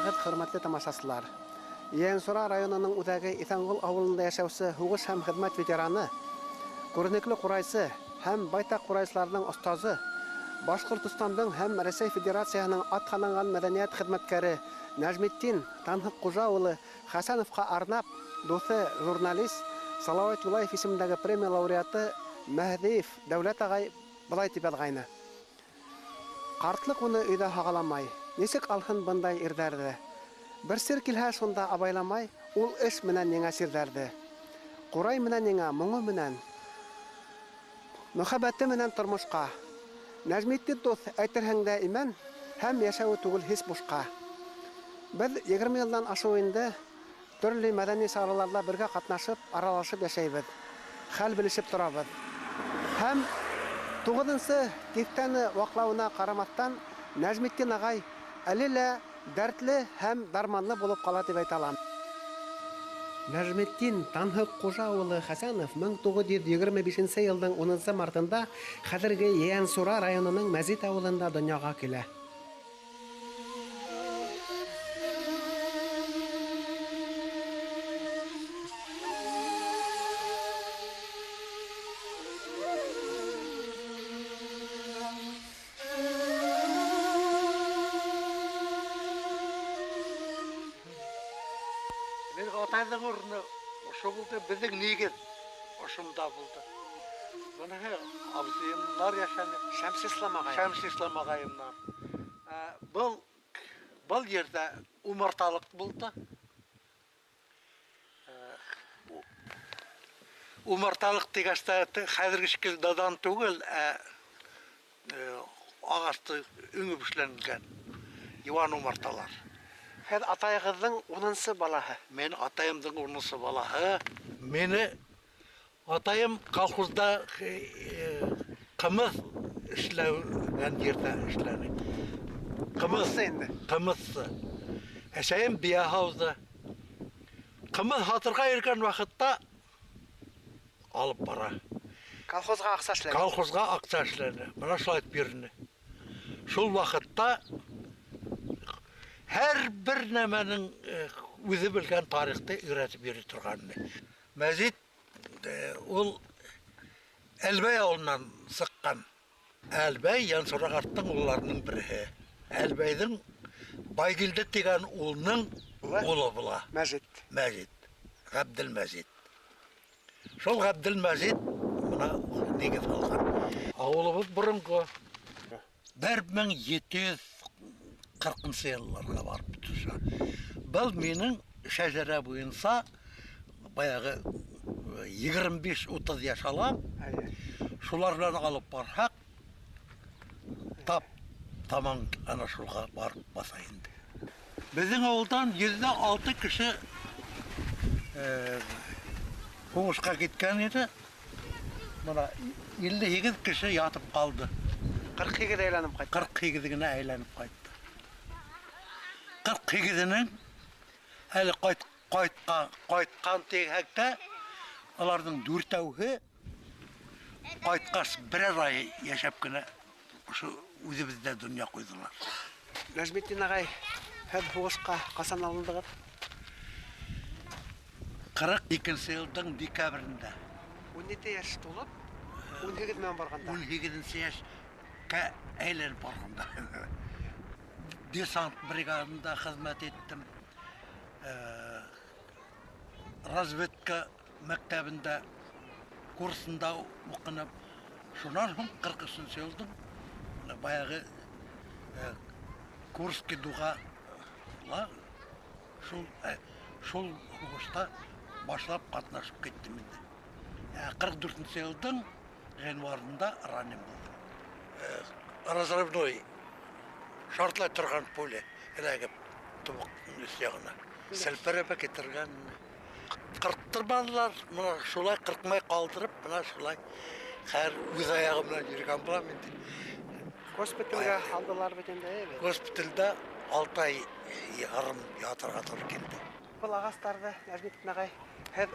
Иҫәнмеһегеҙ, хөрмәтле тамашасылар. Ейәнсура районының үҙәге Иҫәнғол ауылында йәшәүсе һуғыш һәм хеҙмәт ветераны, күренекле ҡурайсы һәм байтаҡ ҡурайсыларҙың остазы, Башҡортостандың һәм Рәсәй Федерацияһының атҡаҙанған мәҙәниәт хеҙмәткәре Нәжметдин Танһыҡҡужа улы Хәсәновҡа арнап, дуҫы, журналист Салауат Юлаев исемендәге премия лауреаты Мәһҙиев Дәүләт ағай былай тип яҙғайны: Ҡартлыҡ уны өйҙә һағаламай, нисек алһын бындай ирҙәрҙе? Бер сир килһә, шунда абайламай, ул эш менән еңә сирҙәрҙе. Ҡурай менән еңә, моңо менән, мөхәббәте менән тормошҡа. Нәжметдин дуҫ, әйтерһең дә имән, һәм йәшәүе түгел һис бушҡа. Беҙ 20 йылдан ашыу инде төрлө мәҙәни сараларҙа бергә ҡатнашып, аралашып йәшәйбеҙ. Хәл белешеп торабыҙ. Һәм 9-нсы тиҫтәне ваҡлауына ҡарамаҫтан, Нәжметдин ағай әле лә дәртле һәм дарманлы булып ҡала тип әйтә алам. Нәжметдин Танһыҡҡужа улы Хәсәнов 1925 йылдың 10 мартында хәҙерге Ейәнсура районының Мәзит ауылында донъяға килә. Беҙ атайҙың урыны ошо булды, беҙҙең нигеҙ ошонда булды. Быныһы абзыйымдар йәшәне. Шәмсислам ағай. Шәмсислам ағайымдар. Был ерҙә умарталыҡ булды. Умарталыҡ тигәс тә хәҙерге шикелле наҙан түгел, ә ағасты өңөп эшләнгән йыуан умарталар. Һеҙ атайығыҙҙың 10-нсы балаһы. Мин атайымдың 10-нсы балаһы. Мине атайым колхозда ҡымыҙ эшләгән ерҙә эшләне. Ҡымыҙсы инде. Ҡымыҙсы. Әсәйем бейә һауҙы. Ҡымыҙ һатырға йөрөгән ваҡытта алып бара. Колхозға аҡса эшләне. Колхозға аҡса эшләне. Бына шулай итеп йөрөнө. Шул ваҡытта һәр бер нәмәнең үҙе белгән тарихты өйрәтеп йөрөй торғайны. Мәзит ул Әлбәй ауылынан сыҡҡан. Әлбәй Янсура ҡарттың улларының береһе. Әлбәйҙең Байгилде тигән улының улы була. Мәжит. Мәжит. Ғәбделмәжит. Шул Ғәбделмәжит бына нигеҙ һалған. Ауылыбыҙ боронғо 1740 йылларға барып төшә. Был минең шәжәрә буйынса баяғы 25-30 йәш алам. Шулар менән алып барһаҡ, тап тамам ана шулға барып баҫа инде. Беҙҙең ауылдан 106 кеше һуғышҡа киткән ине. Бына 58 кеше ятып ҡалды. 48 әйләнеп ҡайтты. 48 генә әйләнеп ҡайтты. 48-енең әле ҡайтҡан тиһәк тә, уларҙың дүртәүһе ҡайтҡас берәр ай йәшәп кенә ошо үҙебеҙҙә донъя ҡуйҙылар. Нәжметдин ағай, һеҙ һуғышҡа ҡасан алындығыҙ? 42 йылдың декабрендә. 17 йәш тулып, 18 менән барғанда. 18 йәшкә әйләнеп барғанда. Десант бригадында хеҙмәт иттем. Разведка мәктәбендә курсында уҡынып, шунан һуң 43 йылдың баяғы Курский дуға шул һуғышта башлап ҡатнашып киттем инде. 44 йылдың ғинварында ранен булдым. Разрывной шартлай торған пуля эләгеп тубыҡтың өҫ яғына. Селперәпә китергән. Ҡырҡтырманылар, бына шулай ҡырҡмай ҡалдырып, бына шулай хәҙер үҙ аяғы менән йөрөгән булам инде. Госпиталгә алдылар бит инде, әйе бит? Госпиталдә 6 ай ярым ятырға тура килде. Был ағастарҙы, Нәжметдин ағай, һеҙ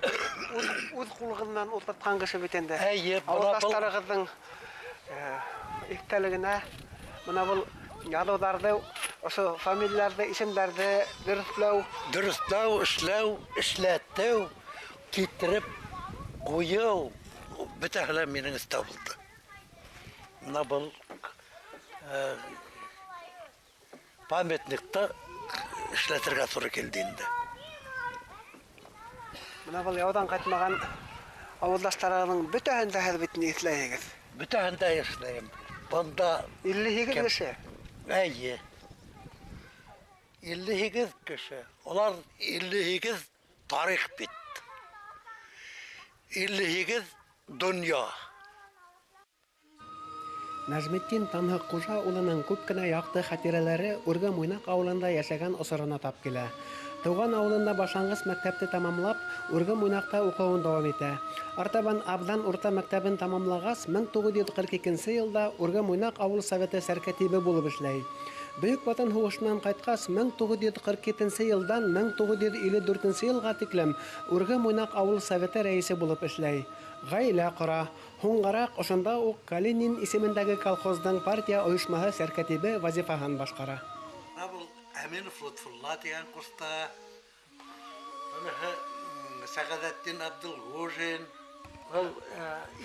үҙ ҡулығыҙ менән ултыртҡан кеше бит инде. Әйе, бына был Ауылдаштарығыҙҙың иҫтәлегенә бына был яҙыуҙарҙы Ошо фамилияларҙы, исемдәрҙе дөрөҫләү. Дөрөҫләү, эшләү, эшләтеү, китереп ҡуйыу бөтәһе лә минең өҫтә булды. Бына был памятникты эшләтергә тура килде инде. Бына был яуҙан ҡайтмаған ауылдаштарығыҙҙың бөтәһен дә һеҙ бит иҫләйһегеҙ. Бөтәһен дә эшләйем. Бында 58 кеше. Эйе. 58 кеше. Улар 58 тарих бит. 58 донъя. Нәжметдин Танһыҡ-Ҡужа улының күп кенә яҡты хәтирәләре Үрге Муйнаҡ ауылында йәшәгән осорона тап килә. Тыуған ауылында башланғыс мәктәпте тамамлап, Үрге Муйнаҡта уҡыуын дауам итә. Артабан Абҙан урта мәктәбен тамамлағас, 1942 йылда Үрге Муйнаҡ ауыл советы сәркәтибе булып эшләй. Бөйөк Ватан һуғышынан ҡайтҡас, 1947 йылдан 1954 йылға тиклем Үрге Муйнаҡ ауыл советы рәйесе булып эшләй. Ғаилә ҡора. Һуңғараҡ ошонда уҡ Калинин исемендәге колхоздың партия ойошмаһы сәркәтибе вазифаһын башҡара. Был Әминов Лотфулла тигән ҡуста, быныһы Сәғәҙәтдин Абдулғужин, был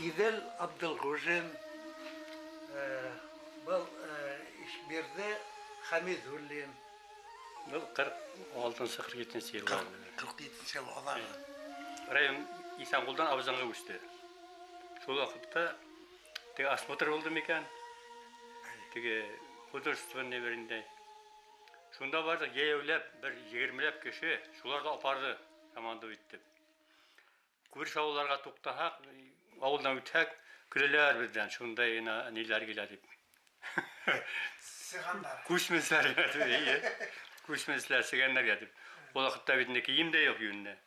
Иҙел Абдулғужин, был Ишбирҙе Хәмиҙуллин. Был 46-47 йыл. 47 йыл аҙағы. Район Иҫәнғолдан Абзанға күсте. Шул ваҡытта теге осмотр булды микән? Теге художественный берендә. Шунда барҙыҡ, йәйәүләп бер 20ләп кеше, шуларҙы апарҙы команда итеп. Күрше ауылдарға туҡтаһаҡ, ауылдан үтһәк, көләләр беҙҙән, шундай ғына ниләр килә тип. Сығандар. Күсмәнселәр, эйе. Күсмәнселәр, сығандар тип. Ул ваҡытта бит инде кейем дә юҡ йүнле.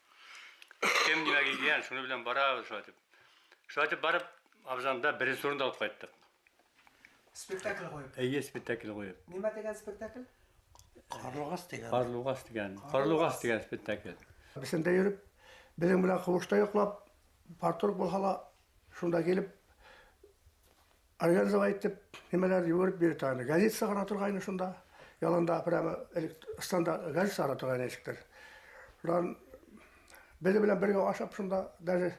Кем нимә кейгән, шуны белән барабыҙ шулай итеп. Шулай итеп барып, Абзанда беренсе урынды алып ҡайттыҡ. Спектакль ҡуйып. Эйе, спектакль ҡуйып. Нимә тигән спектакль? Ҡарлуғас тигән. Ҡарлуғас тигән. Ҡарлуғас тигән спектакль. Бесендә йөрөп, беҙҙең менән ҡыуышта йоҡлап, парторг булһа ла, шунда килеп организовать итеп, нимәләр йүгереп бирә торғайны. Газет сығара торғайны шунда. Яланда прямо станда газет сығара торғайны нисектер. Шунан беҙ белән бергә ашап шунда, даже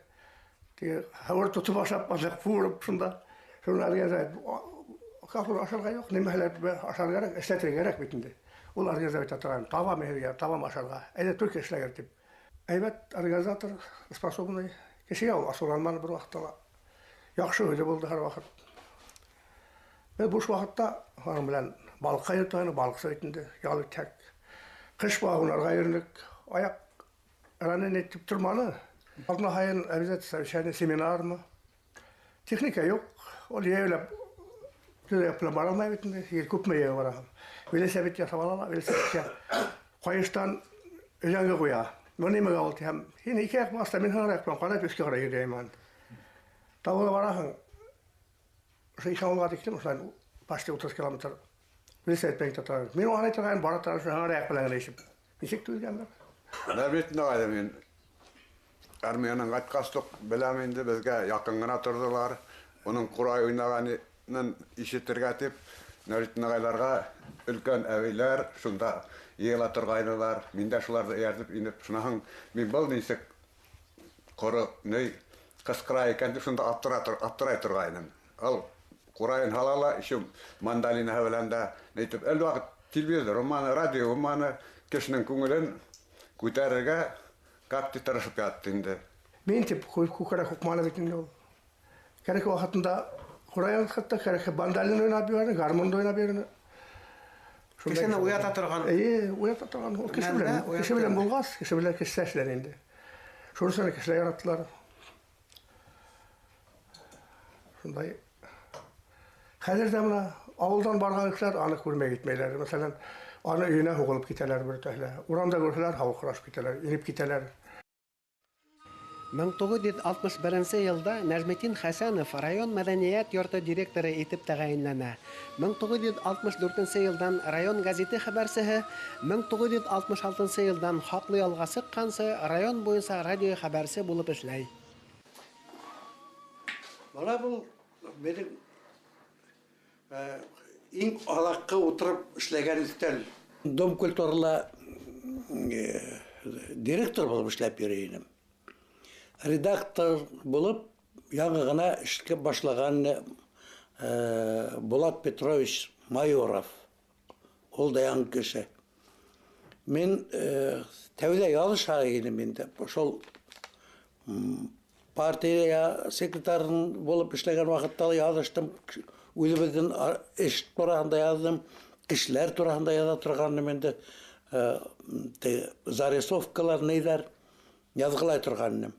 теге һыуыр тотоп ашап, аҙыҡ ҡурып шунда. Шуны организовать. Кафыр ашарға юҡ, нимәләр ашарға кәрәк, эшләтергә кәрәк бит инде. Ул организовать итә торған, табам һеҙгә, табам ашарға. Әйҙә только эшләгәр тип. Әйбәт организатор, способный кешегә ул асыуланманы бер ваҡытта ла. Яҡшы һүҙе булды һәр ваҡыт. Беҙ буш ваҡытта уның белән балыҡҡа йөрөй торғайныҡ, балыҡсы бит инде, ял итһәк. Ҡыш буйы һунарға йөрөнөк, аяҡ ранен итеп торманы. Аҙна һайын обязательно совещание, семинармы. Техника юҡ, ул йәйәүләп төҙәк белән бара алмай бит инде, күпме йәйәү бараһың. Велосипед яһап ала ла, велосипедкә ҡайыштан өҙәңге ҡуя. Был нимәгә ул тиһәм, һин ике аяҡ баҫта, мин һыңар аяҡ белән ҡарап өҫкә ҡарай йөрөйөм аны. Тауға бараһың, ошо Иҫәнғолға тиклем, ошолай почти 30 километр велосипед белән китә торған. Мин уға торған, бара торған, шул һыңар аяҡ белән генә ишеп. Нисек түҙгәндер? Нәбит ағай, мин армиянан ҡайтҡас туҡ беләм инде, беҙгә яҡын ғына торҙолар. Уның ҡурай уйнағанын ишетергә тип, Нәбит ағайларға өлкән әбейләр шунда йыйыла торғайнылар. Мин дә шуларҙы эйәртеп инеп, шунан һуң мин был нисек ҡоро ни ҡысҡыра икән тип шунда аптырай торғайным. Ул ҡурайын һала ла, еще мандолинаһы белән дә әйтеп, әле ваҡыт телевизор булманы, радио булманы, кешенең күңелен күтәрергә ҡапты тырышып ятты инде. Мин тип күкрәк һуҡманы бит инде ул. Кәрәк ваҡытында ҡурайын хатта кәрәк мандолин уйнап бирҙе, гармунда уйнап бирҙе. Кешене уята торған. Эйе, уята торған. Ул кеше белән, кеше белән булғас, кеше белән кеше эшләр инде. Шунысын кешеләр яраттылар. Шундай. Хәҙер ҙә бына ауылдан барған кешеләр аны күрмәй китмәйҙәр. Мәҫәлән, аны өйөнә һуғылып китәләр бер төрлө. Урамда күрһәләр, һауыҡ китәләр, инеп китәләр. 1961 йылда Нәжметдин Хәсәнов район мәҙәниәт йорто директоры итеп тәғәйенләнә. 1964 йылдан район газеты хәбәрсеһе, 1966 йылдан хаҡлы ялға сыҡҡансы район буйынса радио хәбәрсе булып эшләй. Бала был минең Иң аҙаҡҡы ултырып эшләгән өҫтәл. Дом культурала директор булып эшләп йөрөй инем. Редактор булып яңы ғына эшкә башлаған Булат Петрович Майоров. Ул да яңы кеше. Мин тәүҙә яҙыша инем инде. Шул партия секретарын булып эшләгән ваҡытта ла яҙыштым. Үҙебеҙҙең эш тураһында яҙҙым, кешеләр тураһында яҙа торғаным инде. Зарисовкалар нейҙәр яҙғылай торғаным.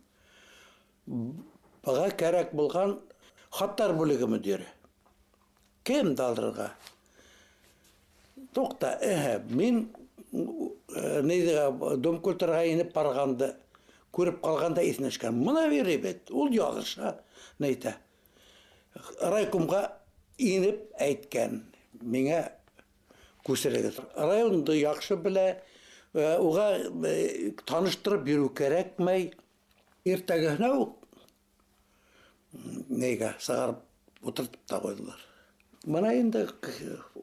Быға кәрәк булған хаттар бүлеге мөдире. Кемде алырға? Туҡта, мин нейҙә дом культураға инеп барғанды күреп ҡалғанда иҫенә төшкән. Мына бир бит, ул яҙыша, нейҙә. Райкомға инеп әйткән, миңә күсерегеҙ. Районды яҡшы белә, уға таныштырып йөрөү кәрәкмәй. Иртәгеһенә үк нейгә сығарып ултыртып та ҡуйҙылар. Мына инде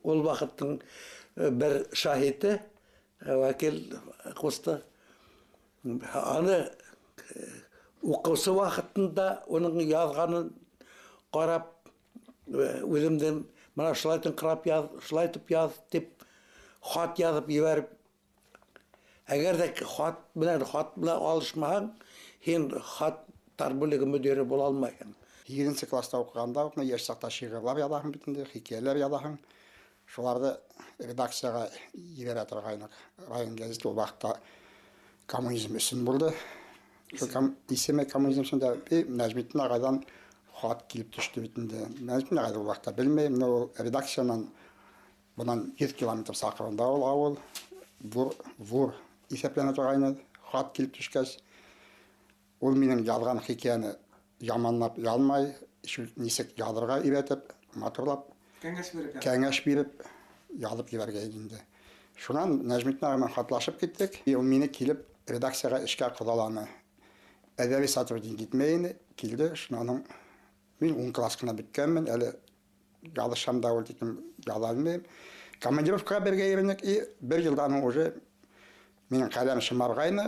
ул ваҡыттың бер шаһиты вәкил ҡусты. Аны уҡыусы ваҡытында уның яҙғанын ҡарап, үҙемдең мына шулайтын ҡарап яҙ, шулайтып яҙ тип хат яҙып ебәреп, әгәр дә хат менән алышмаһаң, һин хаттар бүлеге мөдире була алмайһың. 8-нсе класста уҡығанда уҡ йәш саҡта шиғырлар яҙаһың бит инде, хикәйәләр яҙаһың. Шуларҙы редакцияға ебәрә торғайныҡ. Район гәзите ул ваҡытта коммунизм өсөн булды. Шул исеме коммунизм өсөн дә Нәжметдин ағайҙан хат килеп төштө бит инде. Нәжметдин ағайҙы ул ваҡытта белмәйем, но ул редакциянан бынан 100 километр саҡрымда ул ауыл, вур иҫәпләнә торғайны. Хат килеп төшкәс, ул минең яҙған хикәйәне яманлап ялмай, нисек яҙырға өйрәтеп, матурлап, кәңәш биреп яҙып ебәргән инде. Шунан Нәжметдин ағай менән хатлашып киттек. Ул мине килеп редакцияға эшкә ҡоҙаланы. Әҙәби сотрудник китмәй ине, килде. Шунан мин 10 класс ҡына бөткәнмен, әле яҙышам да ул тиклем яҙа алмайым. Командировкаға бергә йөрөнөк, и бер йылдан һуң уже минең ҡәләм шымарғайны,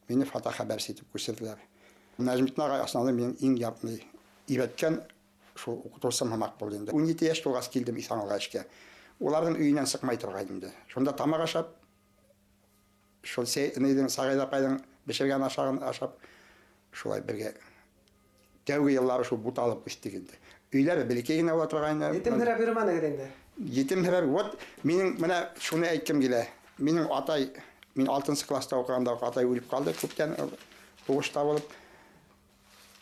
мине фотохәбәрсе итеп күсерҙеләр. Нәжметдин ағай основной минең иң яҡын өйрәткән шул уҡытыусым һымаҡ булды инде. 17 йәш тулғас килдем Иҫәнғолға эшкә. Уларҙың өйөнән сыҡмай торғайным инде. Шунда тамаҡ ашап, шул нейҙең Сәғиҙә апайҙың бешергән ашағын ашап, шулай бергә тәүге йыллары шул буталып үҫтек инде. Өйләре бәләкәй генә була торғайны. Етемһерәп йөрөмәнегеҙ инде? Етемһерәп, вот минең менә шуны әйткем килә. Минең атай, мин 6-нсы класста уҡығанда атай үлеп ҡалды, күптән һуғышта булып.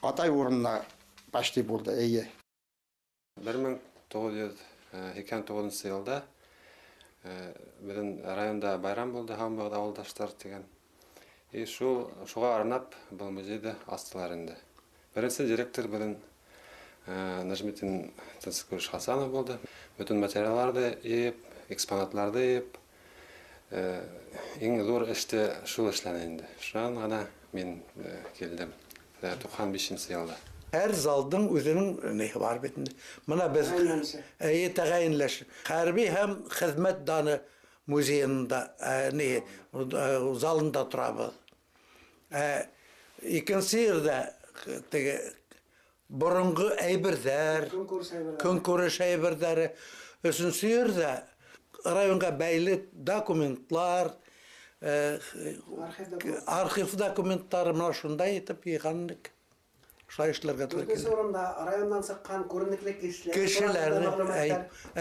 Атай урынына почти булды, эйе. 1989 йылда беҙҙең районда байрам булды, һаумыһығыҙ ауылдаштар тигән. И шуға арнап был музейҙы астылар инде. Беренсе директор беҙҙең Нәжметдин Тынсыҡович Хасанов булды. Бөтөн материалдарҙы йыйып, экспонатларҙы йыйып, иң ҙур эште шул эшләне инде. Шунан ғына мин килдем. 95-нсе йылда. Һәр залдың үҙенең ниһе бар бит инде. Мына беҙ эйе тәғәйенләш. Хәрби һәм хеҙмәт даны музейында, ни, залында торабыҙ. Икенсе ерҙә теге боронғо әйберҙәр, көнкүреш әйберҙәре. Өсөнсө ерҙә районға бәйле документлар, архив документтары мына шундай итеп йыйғанлыҡ. Шулай эшләргә тура килде. Дүртенсе урында райондан сыҡҡан күренекле кешеләр, Кешеләр,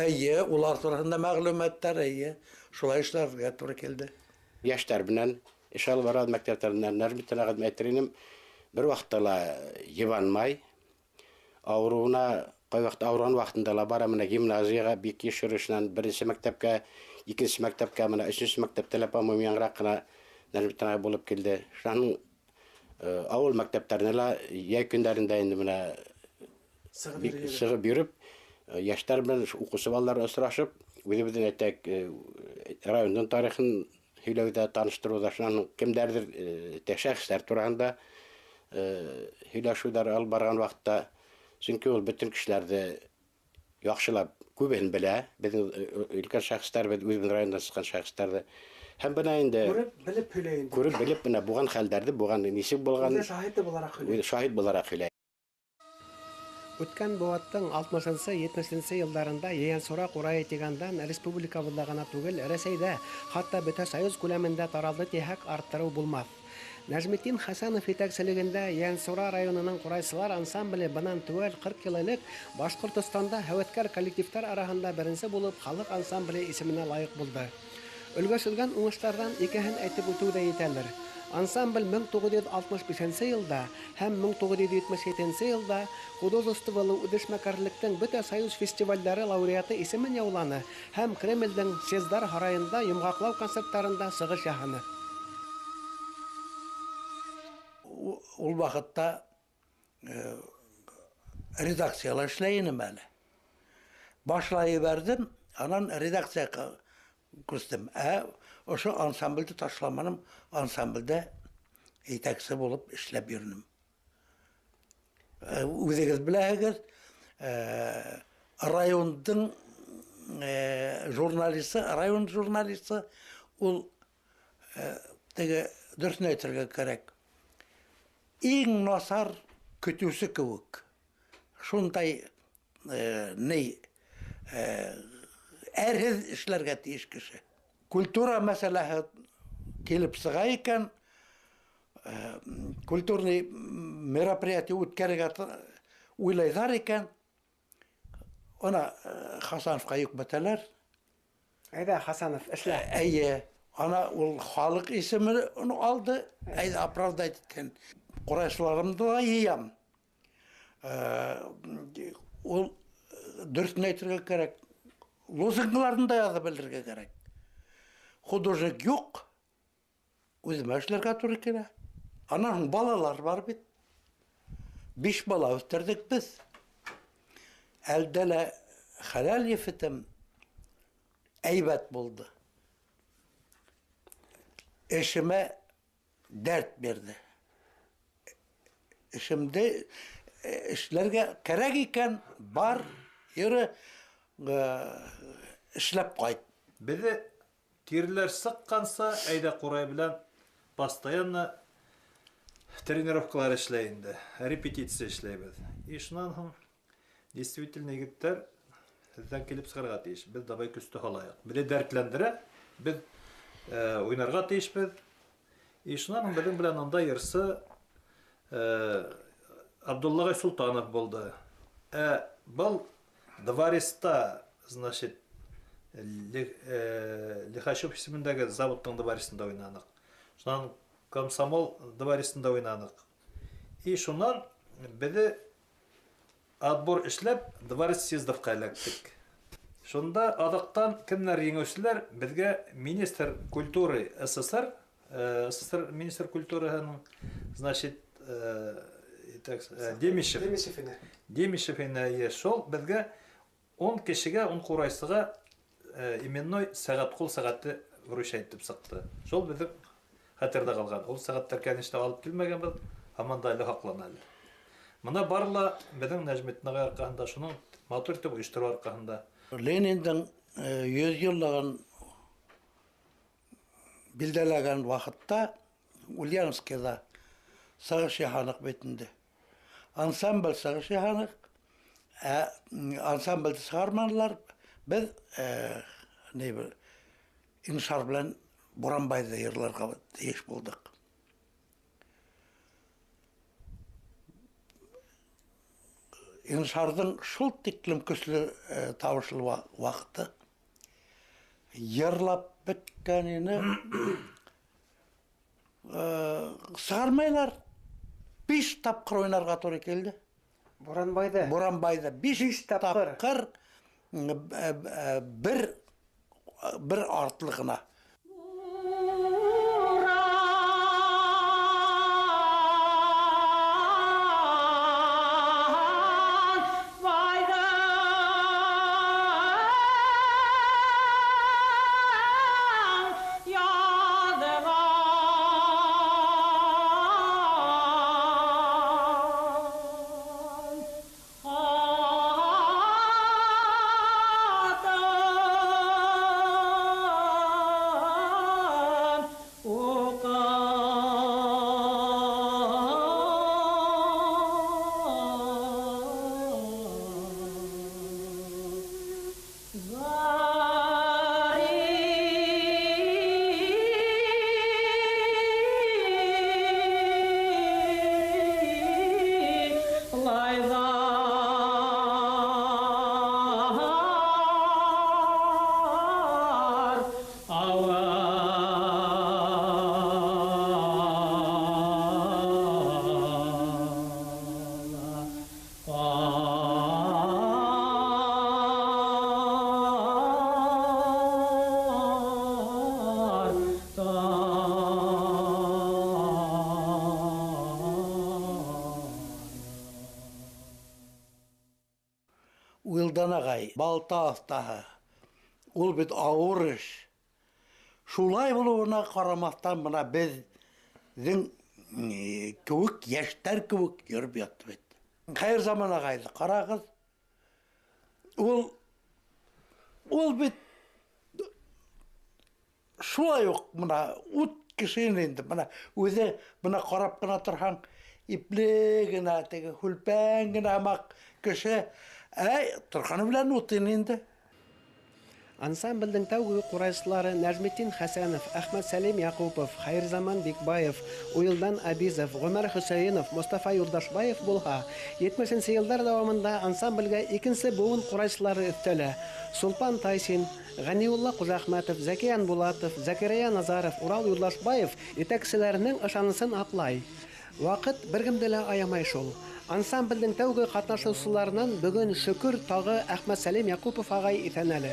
эйе, улар тураһында мәғлүмәттәр, эйе, шулай эшләргә тура килде. Йәштәр менән эш алып бара мәктәптәреннән Нәжметдин ағайҙы әйтер инем, бер ваҡытта ла йыбанмай, ауырыуына ҡай ваҡыт ауырыған ваҡытында ла бара, менә гимназияға бик йыш йөрөшөнән беренсе мәктәпкә, икенсе мәктәпкә, менә өсөнсө мәктәптә лә, по-моему, яңыраҡ ҡына Нәжметдин ағай булып килде. Шунан ауыл мәктәптәренә лә йәй көндәрендә инде менә сығып йөрөп, йәштәр менән уҡыусы балалар осрашып, үҙебеҙҙең әйтәк, райондың тарихын һөйләүҙә, таныштырыуҙа, шунан кемдәрҙер, шәхестәр тураһында һөйләшеүҙәр алып барған ваҡытта, сөнки ул бөтөн кешеләрҙе Яҡшылап күбеһен белә, беҙҙең өлкән шәхестәр, беҙ үҙебеҙ райондан сыҡҡан шәхестәрҙе. Һәм бына инде күреп белеп һөйләй инде. Күреп белеп бына булған хәлдәрҙе, булған нисек булған. Үҙе шаһит булараҡ һөйләй. Үҙе шаһит булараҡ һөйләй. Үткән быуаттың 60-70 йылдарында Ейәнсура ҡурайы тигәндән республикабыҙҙа ғына түгел, Рәсәйҙә, хатта бөтә союз күләмендә таралды тиһәк арттырыу булмаҫ. Нәжметдин Хәсәнов етәкселегендә Ейәнсура районының ҡурайсылар ансамбле бынан теүәл 40 йыл элек Башҡортостанда һәүәткәр коллективтар араһында беренсе булып халыҡ ансамбле исеменә лайыҡ булды. Өлгәшелгән уңыштарҙан икеһен әйтеп үтеү ҙә етәлер. Ансамбль 1965 йылда һәм 1977 йылда художестволы үҙешмәкәрлектең бөтә союз фестивальдәре лауреаты исемен яуланы һәм Кремлдең Съездар һарайында йомғаҡлау концерттарында сығыш яһаны. Ул ваҡытта редакцияла эшләй инем әле. Башлай ебәрҙем, анан редакцияға күстем. Ошо ансамблде ташламаным, ансамблдә етәксе булып эшләп йөрөнөм. Үҙегеҙ беләһегеҙ, райондың журналисты, район журналисты ул теге дөрөҫөн әйтергә кәрәк. Иң насар көтөүсе кеүек. Шундай әрһеҙ эшләргә тейеш кеше. Культура мәсьәләһе килеп сыға икән, культурный мероприятие үткәрергә уйлайҙар икән, ана Хасановҡа йөкмәтәләр. Әйҙә, Хасанов, эшлә. Әйе, ана ул халыҡ исемен алды, әйҙә оправдать иткән. Ҡурайсыларымды ла йыям. Ул дөрөҫөн әйтергә кәрәк, лозунгыларын да яҙып белергә кәрәк. Художник юҡ, үҙемә эшләргә тура килә. Анан һуң балалар бар бит. 5 бала үҫтерҙек беҙ. Әлдә лә хәләл ефетем әйбәт булды. Эшемә дәрт бирҙе. Эшемде эшләргә кәрәк икән, бар, йөрө, эшләп ҡайт. Беҙҙе тиреләр сыҡҡанса, әйҙә ҡурай белән постоянно тренировкалар эшләй инде, репетиция эшләйбеҙ. И шунан һуң действительно егеттәр һеҙҙән килеп сығырға тейеш. Беҙ давай көстө һалайыҡ. Беҙҙе дәртләндерә, беҙ уйнарға тейешбеҙ. И шунан һуң беҙҙең белән анда йырсы Абдулла Султанов булды. Был Двореста, значит, Лихачев исемендәге заводтың дворесында уйнаныҡ. Шунан комсомол дворесында уйнаныҡ. И шунан беҙҙе отбор эшләп дворец съездовҡа эләктек. Шунда аҙаҡтан кемдәр еңеүселәр беҙгә министр культуры СССР, СССР министр культурыһының, значит, Демишев. Демишев ине шул беҙгә 10 кешегә, 10 ҡурайсыға именной сәғәт, ҡул сәғәте вручать итеп сыҡты. Шул беҙҙең хәтерҙә ҡалған. Ул сәғәттәр, конечно, алып килмәгәнбеҙ, һаман да әле һаҡлана әле. Мына бары ла беҙҙең Нәжметдин ағай арҡаһында, шуның матур итеп ойоштороу арҡаһында. Лениндың 100 йыллығын билдәләгән ваҡытта Ульяновскиҙа сығыш яһаныҡ бит инде. Ансамбль сығыш яһаныҡ, ансамблде сығарманылар. Беҙ иншар белән Буранбайҙы йырларға тейеш булдыҡ. Иншарҙың шул тиклем көслө тауышлы ваҡыты йырлап бөткән ине, сығармайлар. 5 тапҡыр уйнарға тура килде. Буранбайҙы? Буранбайҙы 5 тапҡыр бер артлы ғына. Уйлдан ағай, балта оҫтаһы. Ул бит ауыр эш. Шулай булыуына ҡарамаҫтан бына беҙҙең кеүек, йәштәр кеүек йөрөп ятты бит. Хәйерзаман ағайҙы ҡарағыҙ. Ул бит шулай уҡ бына ут кеше инде. Бына үҙе бына ҡарап ҡына торһаң, ипле генә, теге һүлпән генә һымаҡ кеше. Әй, торғаны белән ут инде. Ансамблдең тәүге ҡурайсылары Нәжметдин Хәсәнов, Әхмәт Сәлим Яҡупов, Хәйерзаман Бикбаев, Уйылдан Абизов, Ғүмәр Хөсәйенов, Мостафа Юлдашбаев булһа, 70-нсе йылдар дауамында ансамблгә икенсе быуын ҡурайсылары өҫтәлә. Сулпан Тайсин, Ғәниулла Ҡужахмәтов, Зәкиян Булатов, Зәкәрия Назаров, Урал Юлдашбаев етәкселәренең ышанысын аҡлай. Ваҡыт бер кемде лә аямай шул. Ансамблдең тәүге ҡатнашыусыларынан бөгөн шөкөр тағы Әхмәт Сәлим Яҡупов ағай иҫән әле.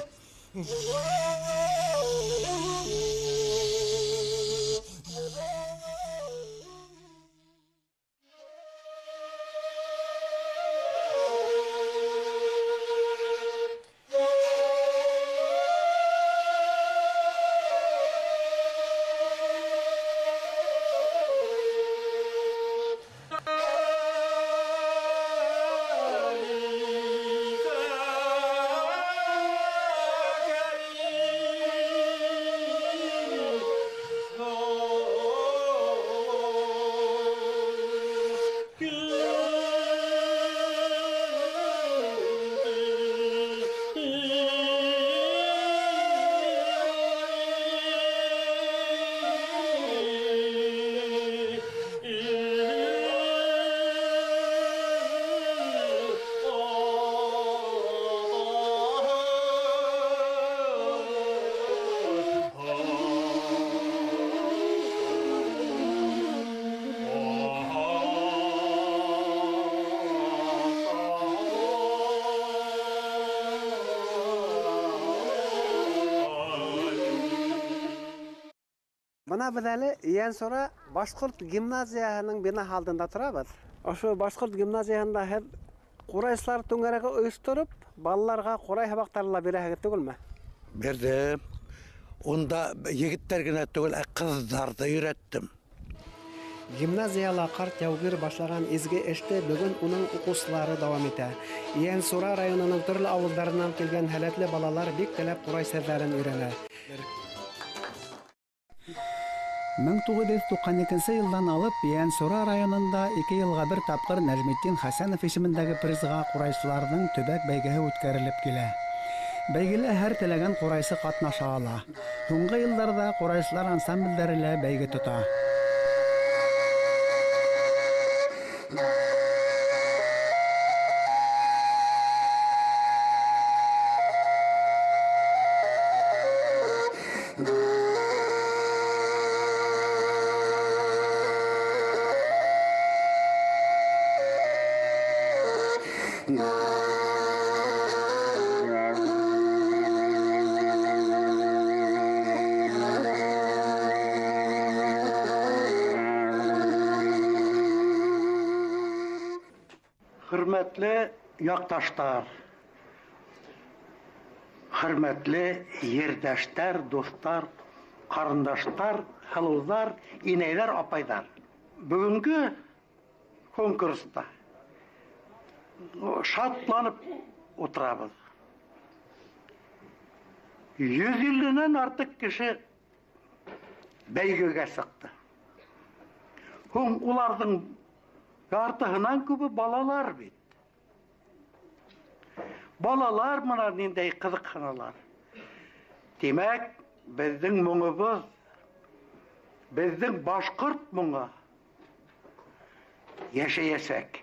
Бына беҙ әле Ейәнсура башҡорт гимназияһының бинаһы алдында торабыҙ. Ошо башҡорт гимназияһында һеҙ ҡурайсылар түңәрәге ойоштороп, балаларға ҡурай һабаҡтары ла бирәһегеҙ түгелме? Бирҙем. Унда егеттәр генә түгел, ә ҡыҙҙарҙы өйрәттем. Гимназияла ҡарт яугир башлаған изге эште бөгөн уның уҡыусылары дауам итә. Ейәнсура районының төрлө ауылдарынан килгән һәләтле балалар бик теләп ҡурай серҙәрен өйрәнә. 1992 йылдан алып Ейәнсура районында 2 йылға бер тапҡыр Нәжметдин Хәсәнов исемендәге призға ҡурайсыларҙың төбәк бәйгеһе үткәрелеп килә. Бәйгелә һәр теләгән ҡурайсы ҡатнаша ала. Һуңғы йылдарҙа ҡурайсылар ансамблдәре лә бәйге тота. Хөрмәтле яҡташтар, хөрмәтле ерҙәштәр, дуҫтар, ҡарындаштар, һылыуҙар, инәйҙәр, апайҙар. Бөгөнгө конкурста шатланып ултырабыҙ. 150-нән артыҡ кеше бәйгегә сыҡты. Һуң уларҙың яртыһынан күбе балалар бит. Балалар мына ниндәй ҡыҙыҡһыналар. Тимәк, беҙҙең моңобоҙ, беҙҙең башҡорт моңо йәшәйәсәк.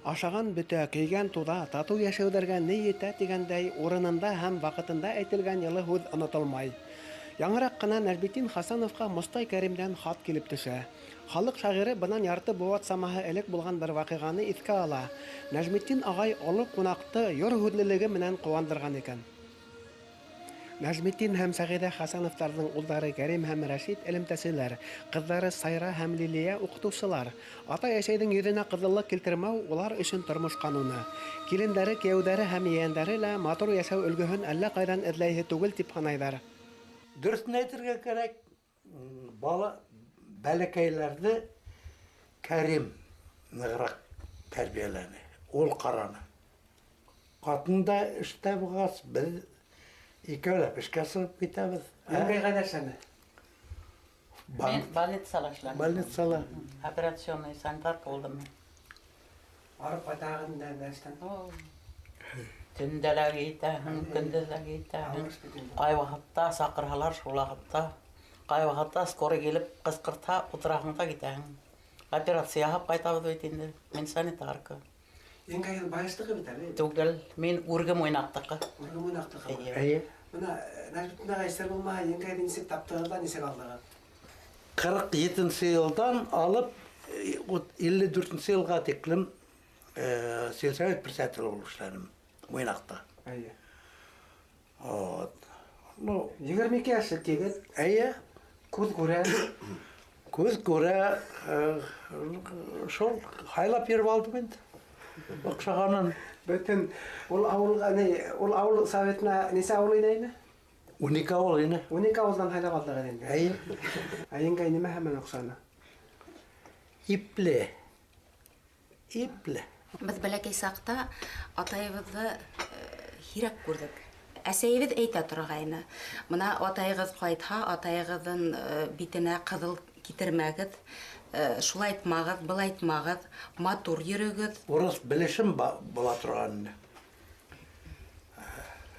Ашаған бөтә, кейгән туҙа, татыу йәшәүҙәргә ни етә тигәндәй, урынында һәм ваҡытында әйтелгән йылы һүҙ онотолмай. Яңыраҡ ҡына Нәжметдин Хасановҡа Мостай Кәримдән хат килеп төшә. Халыҡ шағиры бынан ярты быуат самаһы элек булған бер ваҡиғаны иҫкә ала. Нәжметдин ағай оло ҡунаҡты йор һүҙлелеге менән ҡыуандырған икән. Нәжметдин һәм Сәғиҙә Хәсәновтарҙың улдары Кәрим һәм Рәшит элемтәселәр, ҡыҙҙары Сайра һәм Лилиә уҡытыусылар. Атай-әсәйҙең йөҙөнә ҡыҙыллыҡ килтермәү улар өсөн тормош ҡануны. Килендәре, кейәүҙәре һәм ейәндәре лә матур йәшәү өлгөһөн әллә ҡайҙан эҙләйһе түгел тип һанайҙар. Дөрөҫөн әйтергә кәрәк, бала бәләкәйләрҙе Кәрим нығыраҡ тәрбиәләне, ул ҡараны. Ҡатын да эштә булғас, беҙ икәүләп эшкә сығып китәбеҙ. Ниндәй ғәҙәт эшләне? Мин больницала эшләнем. Больницала. Операционный санитарка булдым мин. Барып ҡайтағын да эштән. Төндә лә китәһең, көндөҙ ҙә китәһең. Ҡай ваҡытта саҡырһалар, шул ваҡытта. Ҡай ваҡытта скорый килеп ҡысҡыртһа, ултыраһың да китәһең. Операция яһап ҡайтабыҙ бит инде. Мин санитарка. Еңгәйҙең байыштығы бит әле. Түгел, мин Үрге Муйнаҡтыҡы. Үрге Муйнаҡтыҡы. Эйе. Бына Нәжметдин ағай, сер булмаһа, еңгәйҙе нисек таптығыҙ ҙа нисек алдығыҙ? 47 йылдан алып 54 йылға тиклем сельсовет председателе булып эшләнем Муйнаҡта. Эйе. Вот. Ну, 22 йәшлек егет. Эйе. Күҙ күрә. Күҙ күрә, шул һайлап йөрөп алдым инде. Оҡшағанын. Бөтөн ул ауылға, ни, ул ауыл советына нисә ауыл ине инде? 12 ауыл ине. 12 ауылдан һайлап алдығыҙ инде. Эйе. Ә еңгәй нимә менән оҡшаны? Ипле. Ипле. Беҙ бәләкәй саҡта атайыбыҙҙы һирәк күрҙек. Әсәйебеҙ әйтә торғайны. Бына атайығыҙ ҡайтһа, атайығыҙҙың битенә ҡыҙыл китермәгеҙ, шулай итмәгеҙ, былай итмәгеҙ, матур йөрөгөҙ. Урыҫ белешем була торған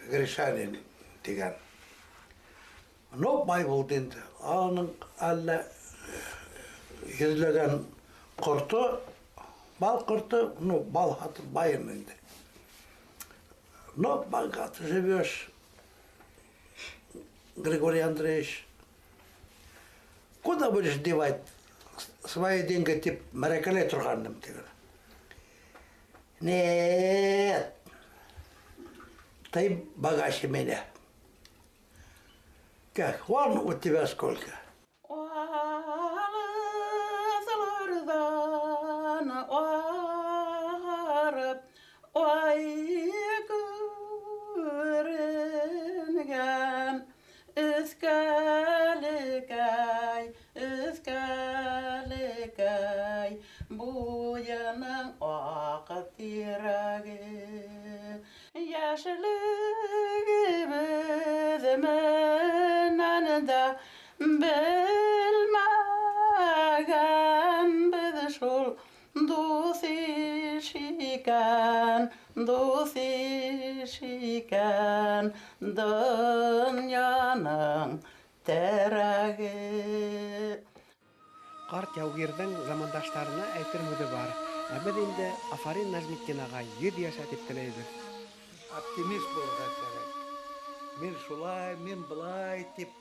Гришанин тигән. Но бай булды инде. Аның әллә йөҙләгән ҡорто, бал ҡорто, ну, бал һатып байым инде. Но богато живешь, Григорий Андреевич. Куда будешь девать свои деньги, тип мәрәкәләй торғаным тигән. Нет, ты богаче меня. Как, вон у тебя сколько? Йәшлегебеҙ менән дә белмәгән беҙ шул дуҫ иш икән, дуҫ иш икән донъяның терәге. Ҡарт яугирҙең замандаштарына әйтер һүҙе бар. Ә беҙ инде афарин Нәжметдин ағай 100 йәшә тип теләйбеҙ. Оптимист булырға кәрәк. Мин шулай, мин былай тип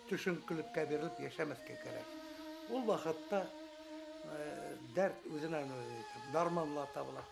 төшөнкөлөккә бирелеп йәшәмәҫкә кәрәк. Ул ваҡытта дәрт үҙенән үҙе итеп, дарманла табыла.